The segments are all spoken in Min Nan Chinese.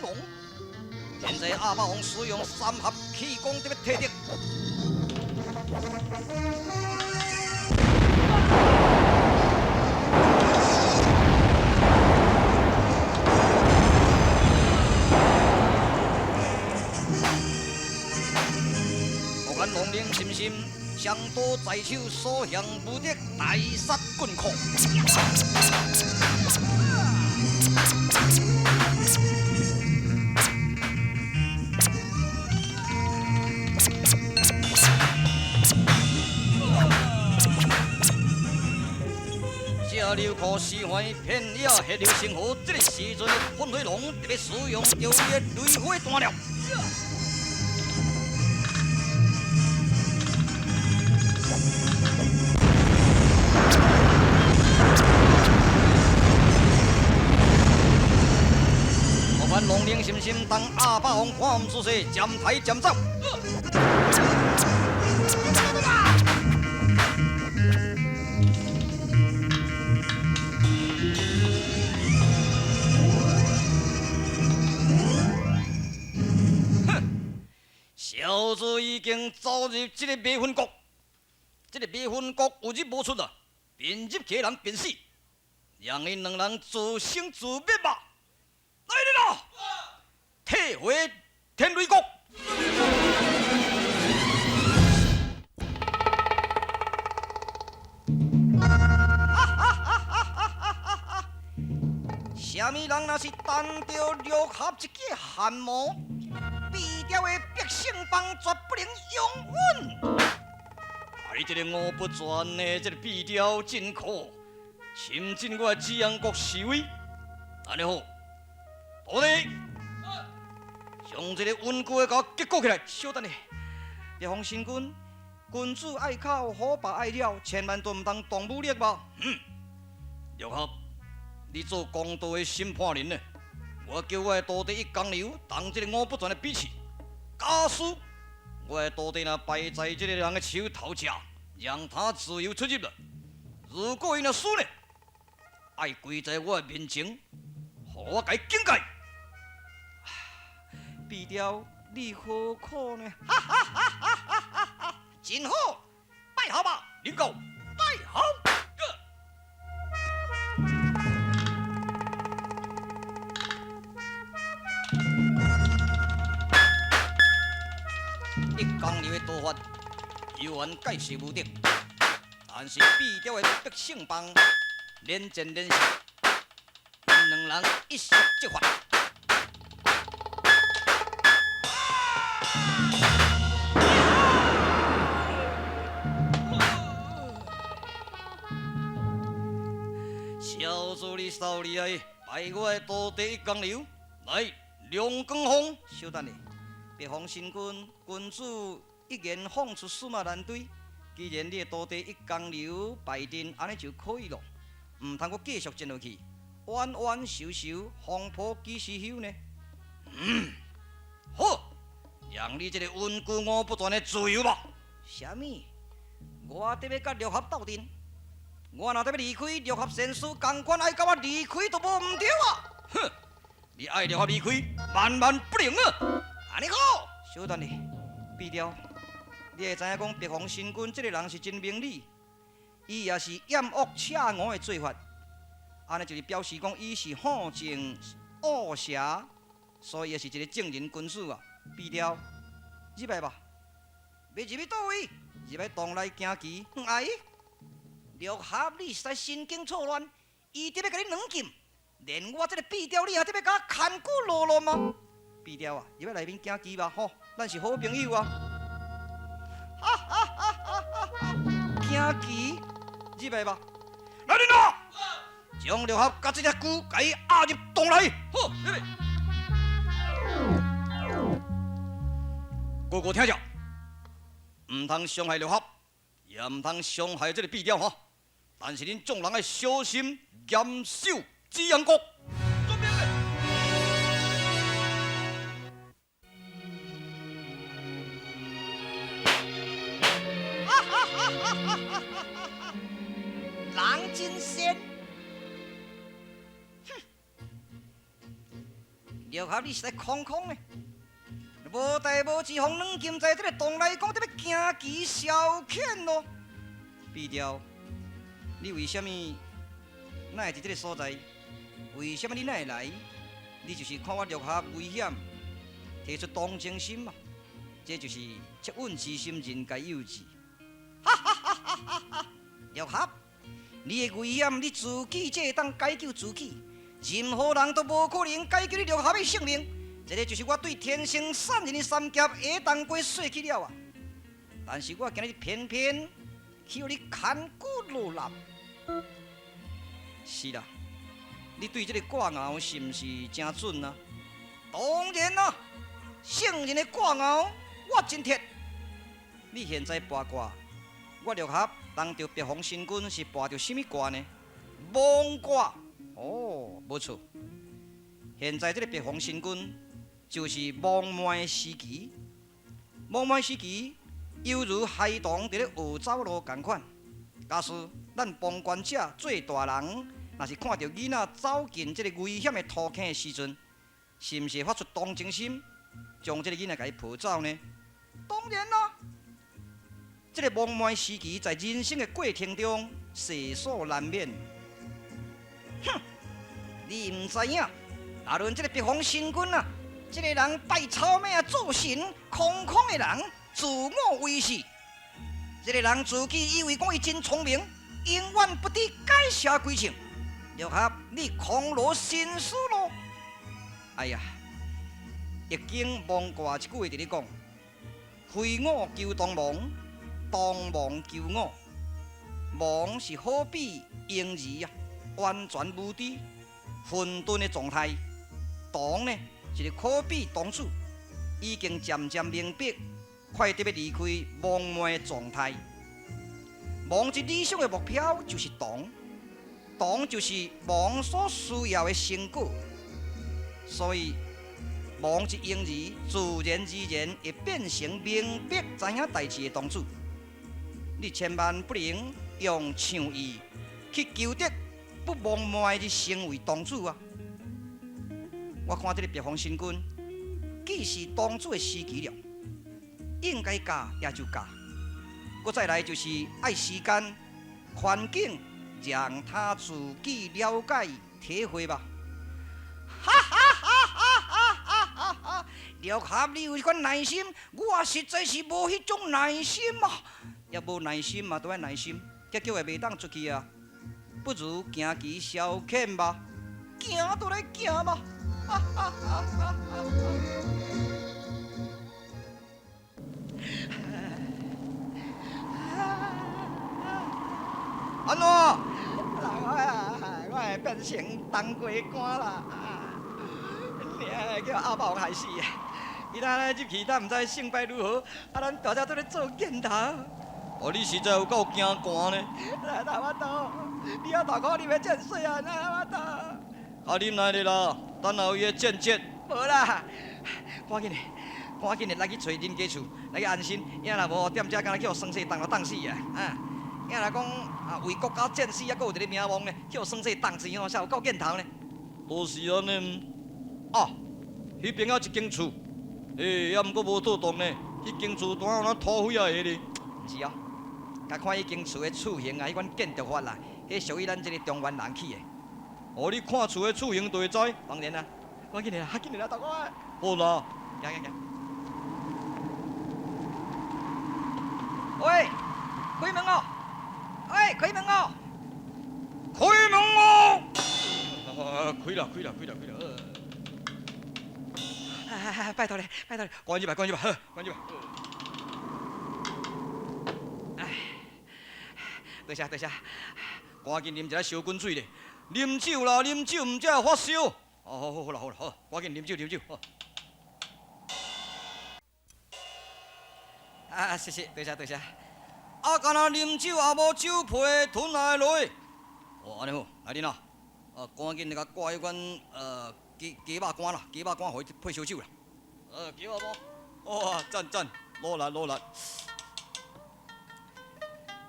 龙。现在鴨霸王使用三合氣功伫欲退敵。我看龙鳞深深，双刀在手，所向无敌，大杀棍控。这流苦尸环片野血流成河，这个时阵的喷火龙特别使用着伊的雷火弹了。我看龙鳞深深，当鴨霸王看毋出势，渐抬渐走。小子已经走入这个迷魂国，这个迷魂国有入无出啊，便入去的人便死，让𪜶两人自生自灭吧。来人啊，退回天雷国。啥物人若是担著六合一支汗毛，毙掉的百姓帮绝不能容忍。啊！你这个五不全的这个毙掉真可，侵进我的紫阳国示威。按呢好，徒弟，将这个稳固的给我结果起来。稍等下，白凤神君，君子爱口，虎爸爱鸟，千万都毋通动武力吧？嗯，六合，你做公道的审判人呢？我叫我的徒弟一江流当这个五不全的比试。假使我的徒弟若败在这个人的手头下，让他自由出入了。如果伊若输呢，爱跪在我的面前，予我共伊警戒。毙掉你何苦呢？哈哈哈哈哈哈！真好，拜好吧，领导，拜好。一江流的刀法，犹原盖世无敌，但是毙掉的百姓帮连战连胜，𪜶两人一触即发。小子，你少厉害，拜我的徒弟一江流，来龙卷风。稍等下，白凤神君，君子一言放出司马难追。既然你的徒弟一江流败阵，按呢就可以了，毋通阁继续战落去，冤冤仇仇，风波几时休呢？嗯，好，让你这个温居五不全的自由吧。啥物？我得欲佮六合斗阵，我若得欲离开六合仙师，仝款爱佮我离开都无毋对啊！哼，你爱六合离开，万万不能啊！按呢好，稍等下，毙掉。你会知影讲白凤神君这个人是真明理，伊也是厌恶赤吴的做法，按呢就是表示讲伊是好正恶邪，所以也是一个正人君子啊。毙掉，入来吧，欲入去佗位？入来洞内行棋，哎，六合你实在神经错乱，伊伫欲共你软禁，连我这个毙掉你也伫欲共我牵久落落吗？毙掉啊，入来内面行棋吧，吼，咱是好朋友啊。哈哈哈哈哈！行棋，入来吧。来人啊！将六合佮这只龟，共伊压入洞内。好，入来。哥哥听著，毋通伤害六合，也毋通伤害这个毙掉吼。但是恁众人爱小心严守紫阳国。遵命。人真善，哼！六六合你實在空空的，無代無誌，予軟禁在這个洞內宮，得欲行棋消遣咯。畢調，你為啥物哪會佇這个所在？為啥物你哪會來？你就是看我六合危險，提出同情心嘛？這就是惻隱之心，人皆有之。哈哈哈哈哈！六合，你的危險，你自己才會當解救自己，任何人都無可能解救你六合的性命。這个就是我對天生善人的三俠下當過說起了啊！但是我今日偏偏去予你牽骨落納。是啦，你對這个卦爻是毋是誠準啊？當然啦，聖人的卦爻我真鐵。你現在跋卦，我六合當著白鳳神君是跋著啥物卦呢？亡卦。哦，無錯。現在這个白鳳神君就是亡命時期，亡命時期猶如孩童佇咧學走路仝款。假使咱旁觀者做大人，若是看著囡仔走進這个危險的塗坑的時陣，是毋是會發出同情心，將這个囡仔共伊抱走呢？當然啦，這个亡命時期在人生的過程中，勢所難免。哼，你毋知影，若論這个白鳳神君啊，這个人拜草馬做神，空空的人，自我為是。這个人自己以為講伊真聰明，永遠不知解邪規情。六合，你空落心思咯。哎呀，易經亡卦一句話佇咧講：非我求當亡，當亡求我。亡是好比嬰兒啊，完全無知、混沌的狀態。當呢，就是可比童子，已經漸漸明白，快得欲離開亡命的狀態。亡之理想的目標就是童，童就是亡所需要的成果。所以，亡之嬰兒自然而然會變成明白知影代誌的童子。你千萬不能用唱意去求得不亡命的成為童子啊！我看這个白鳳神君，既是童子的時期了，應該教也就教，閣再來就是愛時間、環境，讓他自己了解體會吧。哈哈哈哈哈哈哈！六合你有彼款耐心，我實在是無彼種耐心啊！也無耐心嘛，都愛耐心，結局會袂當出去啊！不如行棋消遣吧，行就來行吧！哈哈哈哈哈！按怎？人啊，我會變成冬瓜乾啦！娘叫阿豹害死啊！伊咱入去，咱毋知勝敗如何，啊，咱大家都咧做見頭。哦，你實在有夠驚寒呢！來，哪法度？你猶大哥，你欲戰死啊？哪法度？啊，啉來咧啦，等下有伊的戰績。無啦，趕緊的，趕緊的來去揣恁家厝，來去安心。影若無，踮遮敢若去予酸勢凍到凍死啊！啊，影若講啊為國家戰死，猶閣有一个名望呢，去予酸勢凍死吼，才有夠見頭呢。都是按呢。啊，彼邊仔一間厝，欸，猶毋過無倒動呢。彼間厝單有那土匪仔的咧。毋是哦，共看彼間厝的厝型啊，彼款建築法啦，彼屬於咱這个中原人起的。哦，你看厝的厝型就會知。當然啦，趕緊的啦，較緊的啦，大哥。好啦，行行行。喂，開門哦！喂，開門哦！開門哦！開啦，開啦，開啦，開啦！拜託你，拜託你，關入來，關入來，好，關入來。哎，多謝多謝，趕緊啉一下燒滾水咧，啉酒啦，啉酒毋才會發燒。哦，好好好啦，好啦，好，趕緊啉酒，啉酒。好。啊，謝謝，多謝多謝。啊，干焦啉酒也無酒皮吞來落。哦，按呢好，來恁啊，啊，趕緊來共掛彼款雞肉乾啦，雞肉乾予伊配燒酒啦。雞肉乾，哇，讚讚，努力努力。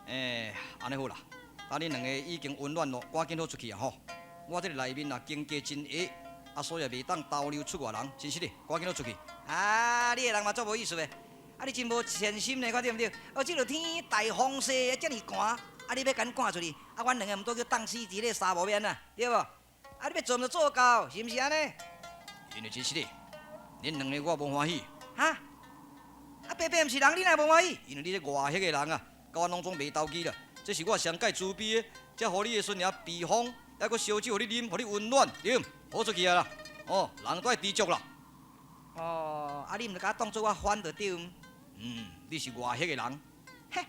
欸，按呢好啦，啊，恁兩个已經溫暖咯，趕緊好出去啊吼！我這个內面啊，經過真下，啊，所以袂當逗留出外人，真實的，趕緊攏出去。啊，你的人嘛足無意思的，啊，你真無善心呢，看對毋對？哦，這個天大風勢，遮爾寒，啊，你欲共阮趕出去，啊，阮兩个毋拄叫凍死佇咧沙漠邊啊，對無？啊，你欲做毋就做到，是毋是按呢？因為真實的，恁兩个我無歡喜。哈？啊，白白毋是人，你哪會無歡喜？因為你這外彼个人啊，佮阮攏總袂投機啦。這是我上蓋慈悲的，才予你的孫爺避風，猶閣燒酒予你啉，予你溫暖，對毋？好出去啊啦！哦，人都愛知足啦。哦，啊，你毋著共我當做我番就對毋？嗯，你是外彼个人。嘿，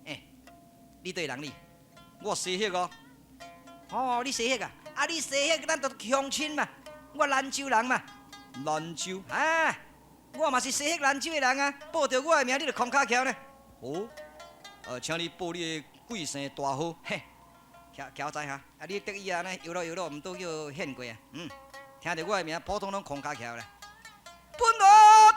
欸，你佗人你？我西彼啊。哦，你西彼啊？啊，你西彼，咱就鄉親嘛。我蘭州人嘛。蘭州？啊，我嘛是西彼蘭州的人啊。報著我的名，你就空跤蹺呢。哦，請你報你的貴姓大號。嘿，徛徛在哈，啊，你得意啊，呢搖囉搖囉，毋拄叫現過啊。嗯，聽著我的名，普通攏空跤蹺咧。本羅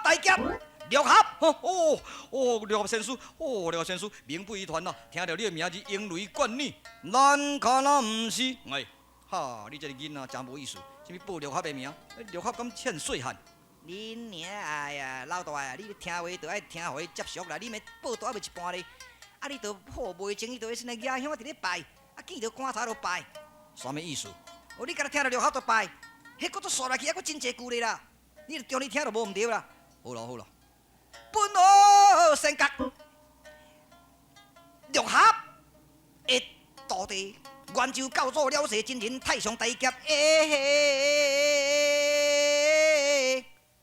大俠六合，哦哦，六合仙師，哦，六合仙師，名不虛傳啊！聽著你的名字，英雷貫耳，咱敢若毋是？哎，哈，你這个囡仔真無意思，啥物報六合的名？六合敢欠細漢？恁娘哎呀，老大啊，你聽話就愛聽，予伊接俗啦。你欲報都猶未一半咧，啊，你都破袂清，伊就先來舉香佇咧拜，啊，見著棺材就拜，啥物意思？哦，你敢若聽著六合就拜，彼閣煞落去，猶閣真濟句咧啦。你著中你聽就無毋對啦。好啦好啦，本羅仙閣六合的徒弟，元州教祖了世真人太上大俠，欸，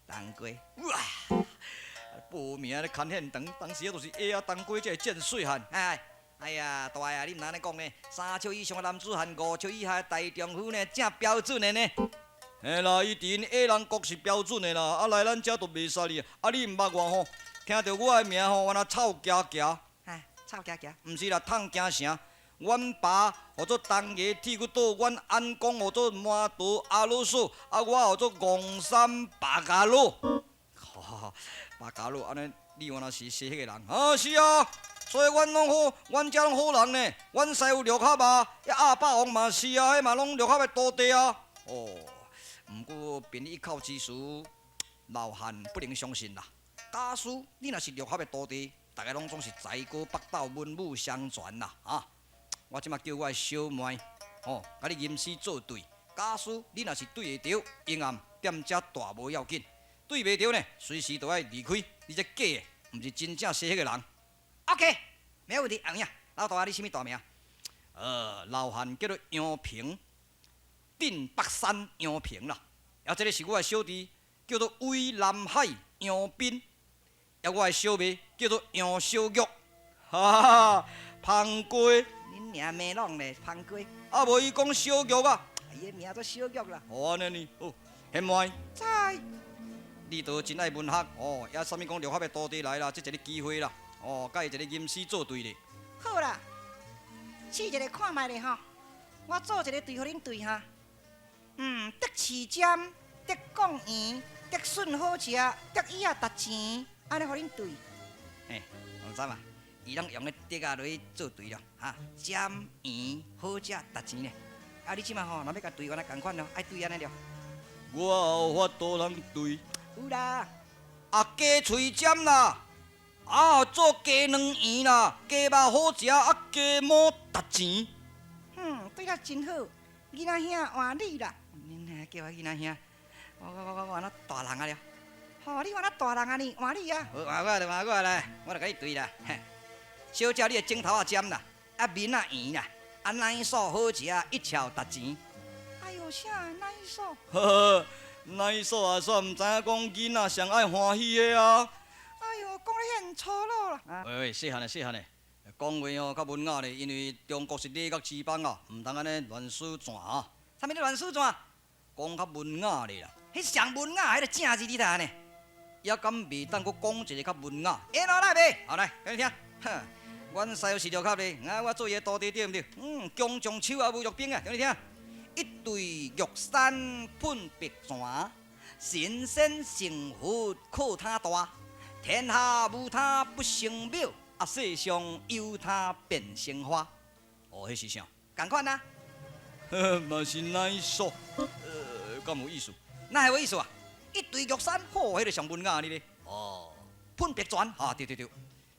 當歸哇！報名咧牽現場，當時啊就是鞋仔當歸，這个賤細漢。哎，哎呀，大啊，你毋通按呢講呢？3尺以上的男子漢，5尺以下的大丈夫呢，正標準的呢。嘿啦，伊佇𪜶矮人國是標準的啦，啊來咱遮就袂使哩。啊，你毋捌我吼？聽著我的名吼，原來臭驚驚。哎，臭驚驚？毋是啦，迵驚城。阮爸號做東崖鐵骨島，阮翁公號做麻陀阿魯索，啊我號做戇三白家魯。哈，白家魯，按呢你原來是西彼个人？啊是啊，所以阮攏好，阮遮攏好人呢。阮師傅六合啊，遐鴨霸王嘛是啊，彼嘛攏六合的徒弟啊。哦。毋過憑你一口之詞，老漢不能相信啦。假使你若是六合的徒弟，逐家攏總是才高八斗，文武雙全啦。啊！我這馬叫我的小妹，吼，共你吟詩作對。假使你若是對會著，永暗踮遮大無要緊；對袂著呢，隨時都愛離開。你這假的，毋是真正西彼个人。OK，沒問題。阿影，老大，你啥物大名？老漢叫做楊平，鎮北山楊平啦。啊，這个是我的小弟，叫做魏南海楊斌。啊，我的小妹叫做楊小玉。哈哈，芳雞。恁娘名攏咧，芳雞。啊，無伊講小玉啊。伊的名做小玉啦。哦，按呢呢，好，現妹。在。你都真愛文學哦，也啥物講六合的徒弟來啦，這一个機會啦，哦，佮伊一个吟詩作對咧。好啦，試一个看覓咧吼，我做一个對予恁對哈。嗯，竹鼠尖，竹貢圓，竹筍好食，竹椅仔值錢，按呢予恁對。嘿，王三啊，伊攏用彼竹仔落去做對咯，哈，尖圓好食值錢咧。啊，你這馬吼，若欲共對原來仝款咯，愛對按呢了。我有法度通對。有啦，啊雞喙尖啦，啊做雞卵圓啦，雞肉好食，啊雞毛值錢。嗯，對得真好，囡仔兄換你啦。恁兄叫我囡仔兄，我按怎大人啊了？吼，你按怎大人啊呢？換你啊！好，換我就換我來，我就共你對啦。小姐，你的指頭仔尖啦，啊面仔圓啦，啊奶素好食，一鞘值錢。哎喲，啥奶素？呵呵，奶素啊，煞毋知影講囡仔上愛歡喜的啊。哎喲，講得遐粗魯啦！喂喂，細漢的細漢的，講話吼較文雅咧，因為中國是禮樂之邦啊，毋通按呢亂使轉啊。啥物咧亂使轉？講較文雅咧啦，彼上文雅，彼个正字你睇呢？猶敢袂當閣講一个較文雅？會落來袂？好來，共你聽。哼，阮師傅是六合的，啊，我做伊的徒弟對毋對？嗯，強將手也無弱兵啊，共你聽。一對玉山噴白泉，神仙成佛靠他大，天下無他不成廟，啊，世上有他變成花。哦，彼是啥？仝款啊。呵，嘛是奶素。敢有意思？哪會有意思啊？一堆玉山，吼，彼个上文雅呢咧。哦，噴白泉，哈，對對對。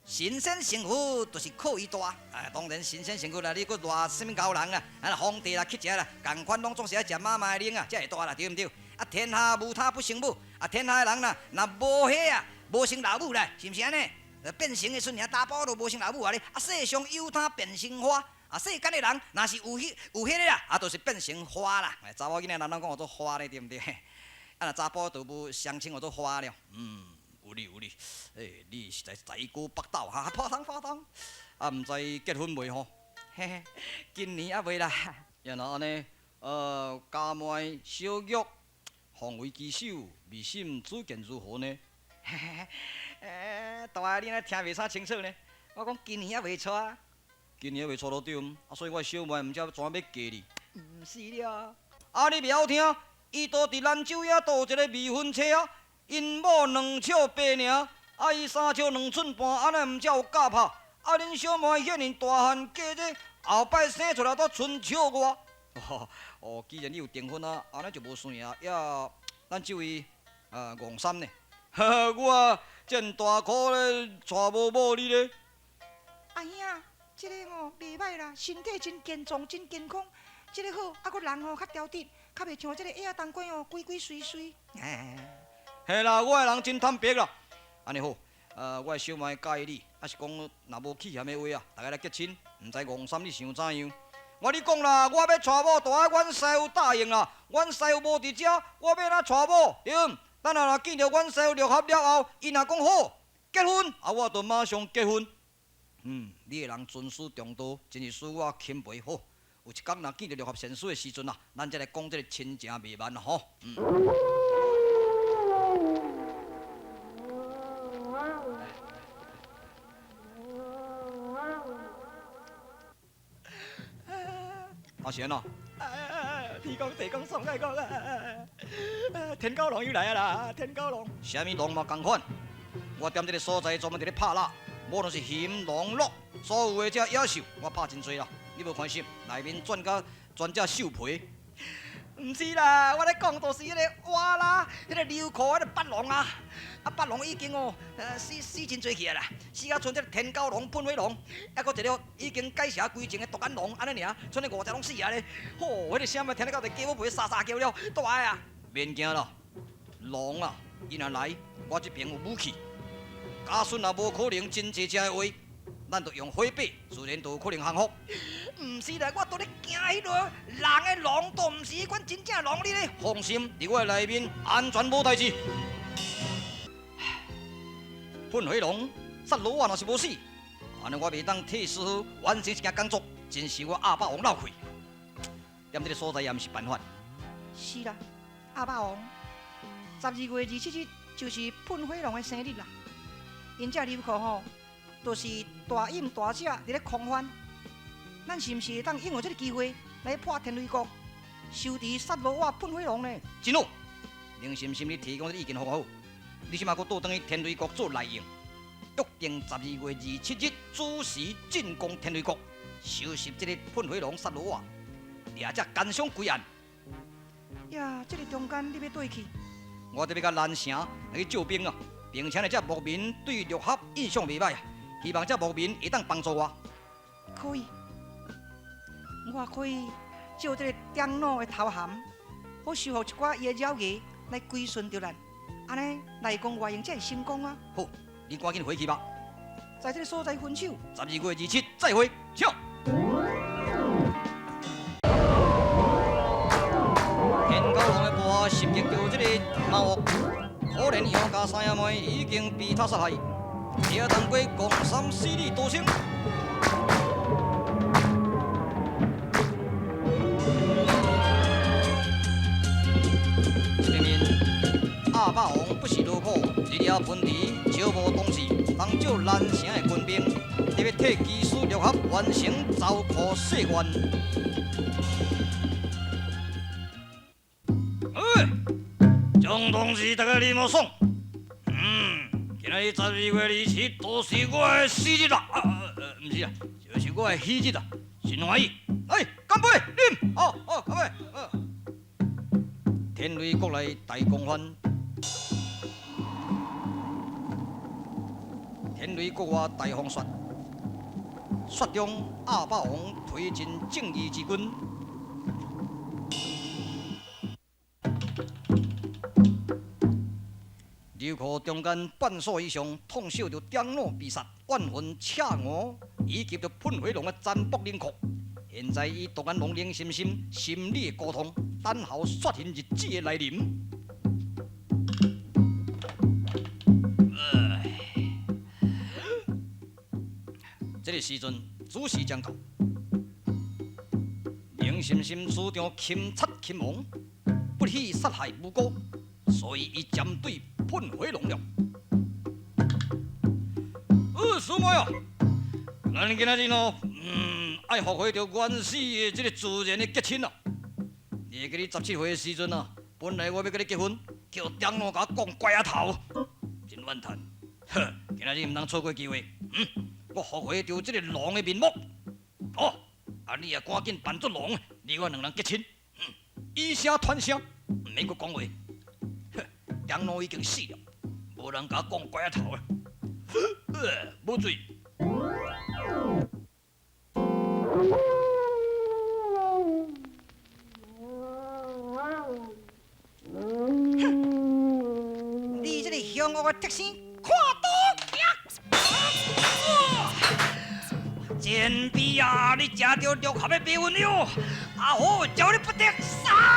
神仙成佛就是靠伊大，啊，當然神仙成佛啦，你閣偌啥物高人啊，啊，皇帝啦乞食啦，仝款攏總是愛食媽媽的奶啊，才會大啦，對毋對？啊，天下無他不成母，啊，天下的人啦，若無彼啊，無生老母啦，是毋是按呢？變成的時陣，查埔都無生老母啊咧，啊，世上有他變成花，啊，世間的人若是有彼有彼个啦，啊，就是變成花啦。查某囡仔人攏講號做花咧，對毋對？啊，若查埔就無相稱號做花了，嗯。有理有理，欸，你實在才高八斗哈，拍糖拍糖，啊，毋知結婚未吼？嘿嘿，今年猶未啦。然後按呢，家妹小玉，奉為其首，未審主見如何呢？嘿嘿嘿，大阿你若聽袂啥清楚呢？我講今年猶未娶。今年猶未娶都對，啊，所以我小妹毋知怎欲嫁你。毋是了，啊，你袂曉聽？伊都佇蘭州遐都有一個未婚妻啊。𪜶某兩尺八爾，啊伊三尺兩寸半，按呢毋才有夾拍。啊恁小妹遐爾大漢，嫁這後擺生出來都賰尺外。哦，既然你有訂婚啊，按呢就無算啊。也，咱這位啊戇三呢？呵呵，我這麼大箍咧，娶無某你咧？阿兄，這个吼袂䆀啦，身體真健壯，真健康，這个好，啊閣人吼較調直，較袂像這个葉仔冬瓜吼，規規隨隨。嘿啦，我的人真坦白啦。按呢好，我的小妹佮意你，抑是講若無棄嫌的話啊，大家來結親，毋知戇三你想怎樣？我你講啦，我欲娶某，著愛阮師傅答應啦。阮師傅無佇遮，我欲按怎娶某？對毋？等下若見著阮師傅六合了後，伊若講好結婚，啊，我就馬上結婚。嗯，你的人尊師重道，真是使我欽佩。好，有一工若見著六合仙師的時陣啊，咱再來講這個親情未慢吼。嗯。阿贤啊！天公地公爽快講啊！天狗龍又來啊啦！天狗龍，啥物龍嘛仝款。我踮這个所在專門佇咧拍獵，無論是熊、狼、鹿，所有的這野獸，我拍真濟啦。你無關心，內面轉甲全隻獸皮。毋是啦，我咧講就是彼个蛙啦，彼个流苦彼个八龍啊，啊八龍已經哦，死死真濟去啊啦，死甲賰這个天狗龍、噴火龍，抑閣一个已經改邪歸正的獨眼龍，按呢爾，賰咧五隻攏死啊咧，吼，彼个聲嘛聽得到佇雞母皮沙沙叫了，大个啊！免驚啦，龍啊，伊若來，我這邊有武器。假使若無可能真濟隻的話，咱就用火把，自然就有可能降服。毋是啦，我拄咧驚彼落人的龍，都毋是彼款真正龍，你咧放心，佇我的內面安全無代誌。噴火龍、殺騾仔若是無死，按呢我袂當替師傅完成這件工作，真是我鴨霸王落氣。踮這个所在也毋是辦法。是啦，鴨霸王，12月27日就是噴火龍的生日啦。𪜶這流寇吼，就是大飲大食佇咧狂歡。咱是毋是會當用這个機會來破天雷國，收治殺騾仔噴火龍呢？真好，林心心，你提供這个意見予我好。你這馬閣倒轉去天雷國做內應，約定12月27日子時進攻天雷國，收拾這个噴火龍殺騾仔，掠這奸商歸案。呀，這个中間你欲佗去？我得欲佮南城來去借兵啊，並且呢，這牧民對六合印象袂䆀啊，希望這牧民會當幫助我。可以，我可以借這个長老的頭銜，好收服一寡伊的爪牙來歸順著咱，按呢內攻外應才會成功啊！好，你趕緊回去吧。在這个所在分手。12月27再會，請。天狗龍的部下襲擊著這个貓屋，可憐楊家三阿妹已經被他殺害，葉當歸戇三死裡逃生。這面鴨霸王不辭勞苦，日夜奔馳，招募同志，當借南城的軍兵，特欲替其師六合完成鑿庫誓願。張同志，大家啉予爽。今仔日12月27都是我的生日啦！毋是啊，就是我的喜日啦，真歡喜。來，乾杯，啉！好，好，乾杯。天雷国内大光翻，天雷国外大风雪，雪中鸭霸王推进正义之军。刘可中间半数以上痛受著刁怒被杀，怨魂赤鹅以及著喷火龙的残暴冷酷。现在伊独眼龙灵心心，心里的苦痛，等候血腥日子的来临。这个时阵，主时将到，灵心心主张擒贼擒王，不喜杀害无辜，所以伊针对喷火龙了。师妹啊，咱今仔日哦，爱复回著原始的这个自然的结亲啊。你会记你17岁的时阵啊，本来我欲佮你结婚，叫刁奴共我讲拐仔头，真怨叹。哼，今仔日毋通错过机会。我复回著这个龙的面目。哦，啊你也赶紧扮作龙，你我两人结亲。以声传声，毋免阁讲话。哼，刁奴已经死了，无人共我讲拐仔头啊。无罪。哼！你这个凶恶的畜生，看刀！贱婢啊！你食著六合的迷魂药，阿虎教你不得杀！